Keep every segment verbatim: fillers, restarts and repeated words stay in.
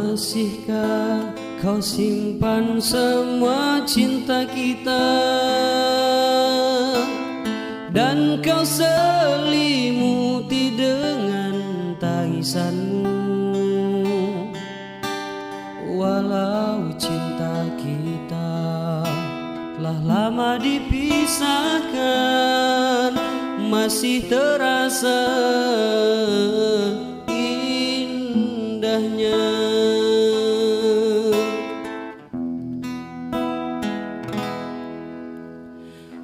Masihkah kau simpan semua cinta kita, dan kau selimuti dengan tangisanmu? Walau cinta kita telah lama dipisahkan, masih terasa indahnya.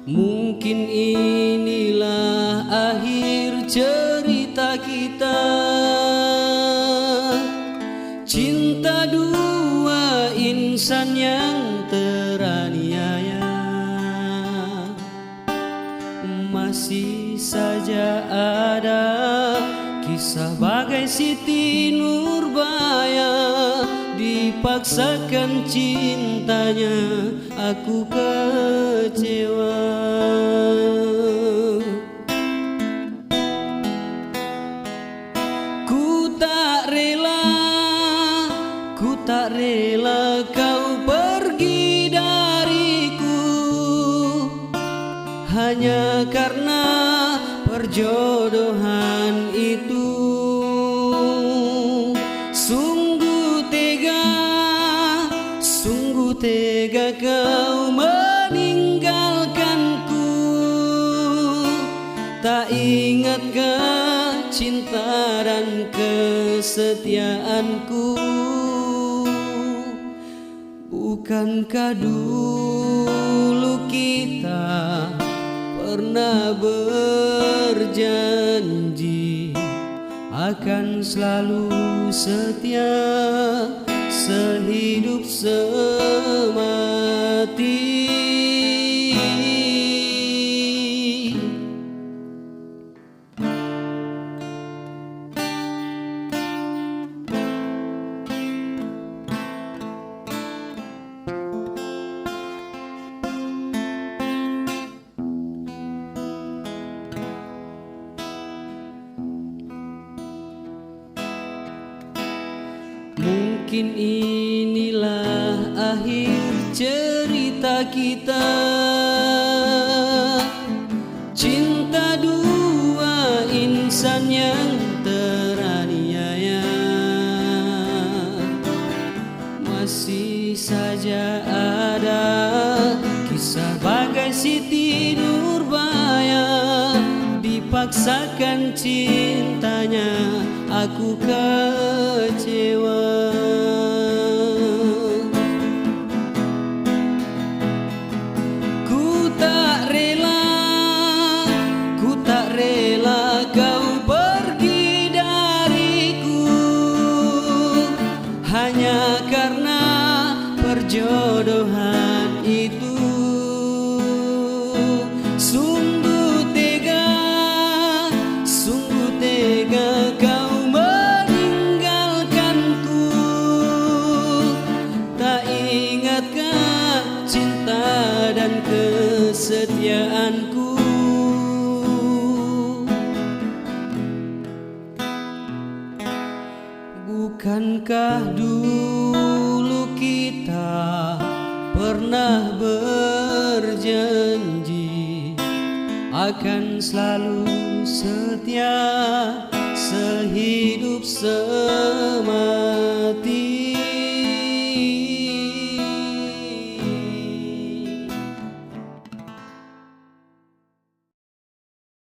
Mungkin inilah akhir cerita kita, cinta dua insan yang teraniaya. Masih saja ada kisah bagai Siti Nurbaya, dipaksakan cintanya, aku kecewa. Ku tak rela, ku tak rela kau pergi dariku, hanya karena perjodohan itu. Sungguh tega, sungguh tega kau meninggalkanku. Tak ingatkah cinta dan kesetiaanku? Bukankah dulu kita pernah berjanji akan selalu setia sehidup semati? Mungkin inilah akhir cerita kita, cinta dua insan yang teraniaya. Masih saja ada kisah bagai Siti Nurbaya, dipaksakan cintanya, aku kecewa. Ku tak rela, ku tak rela kau pergi dariku, hanya karena perjodohan itu. Sungguh tega, sungguh tega kau meninggalkanku. Tak ingatkah cinta dan kesetiaanku? Bukankah dulu kita pernah berjanji akan selalu setia sehidup semati?